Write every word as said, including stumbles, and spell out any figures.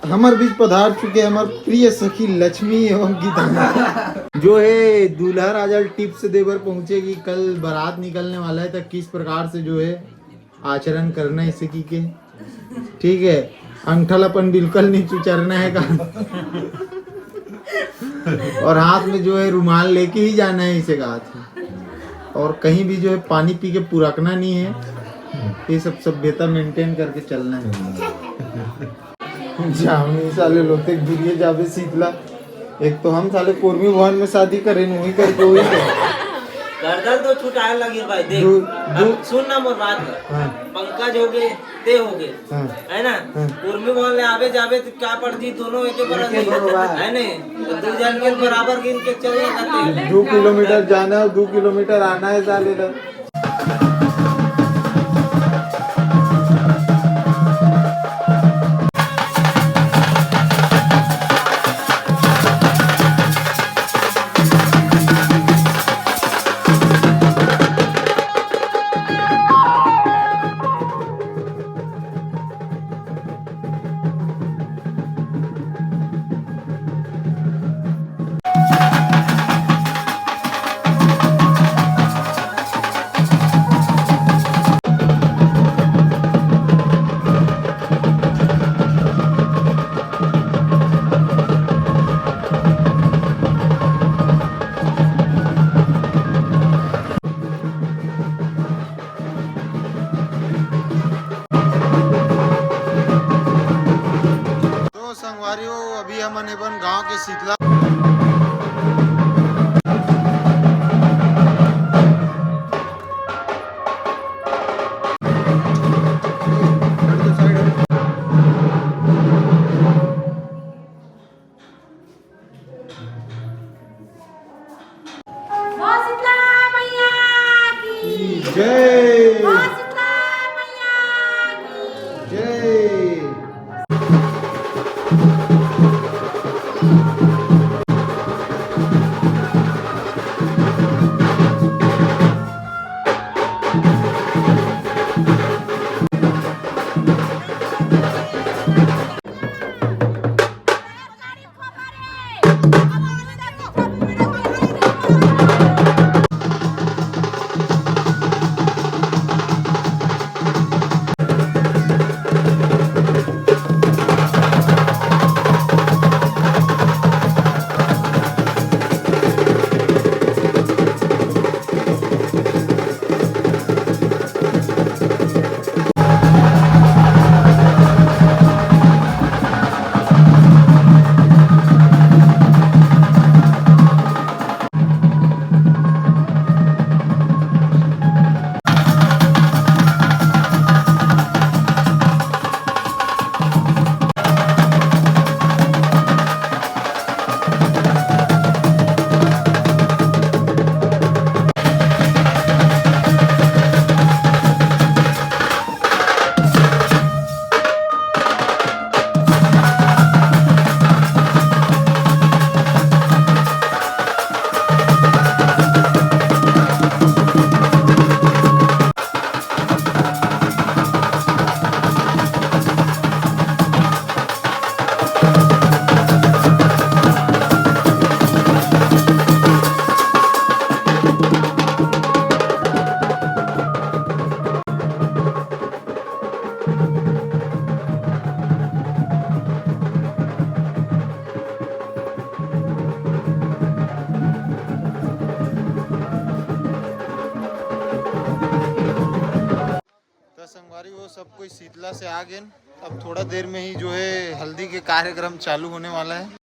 हमर बीच पधार चुके हमर प्रिय सखी लक्ष्मी एवं गीतांजलि। जो है दूल्हा राजा ल टिप्स दे बर पहुंचे कि कल बारात निकलने वाला है, तो किस प्रकार से जो है आचरण करना है इसे की के, ठीक है, अंगठा ल अपन बिल्कुल नहीं चुचरना है का। और हाथ में जो है रुमाल लेके ही जाना है इसे का हाथ में। और कहीं भी जो है पानी पी के पुरकना नहीं है। ये सब सभ्यता मेंटेन करके चलना है। जावनी साले लोते दुरिये जाबे शीतला। एक तो हम साले कोरमी भवन में शादी करे, वही करके वही करे। गर्दन तो छुटाए लगी भाई, देख। दू-, अब दू-, सुन ना मोर बात कर। हाँ। पंकज हो गए, ते हो गए, हाँ। है ना? हाँ। कोरमी भवन ले आवे जावे तो क्या पड़ जी, दोनों एक बराबर एके ही, बराबर। है ने? तो दू जन के बराबर गिन के चल रहा था। दू किलोमीटर जाना है, दू किलोमीटर आना है साले तो। तो संगवारी हो, अभी हमन एबन गांव के शीतला। बोल शीतला मैया की। जय। बोल शीतला मैया की। जय। तो संगवारी हो, सब कोई शीतला से आ गेन। अब थोड़ा देर में ही जो है हल्दी के कार्यक्रम चालू होने वाला है।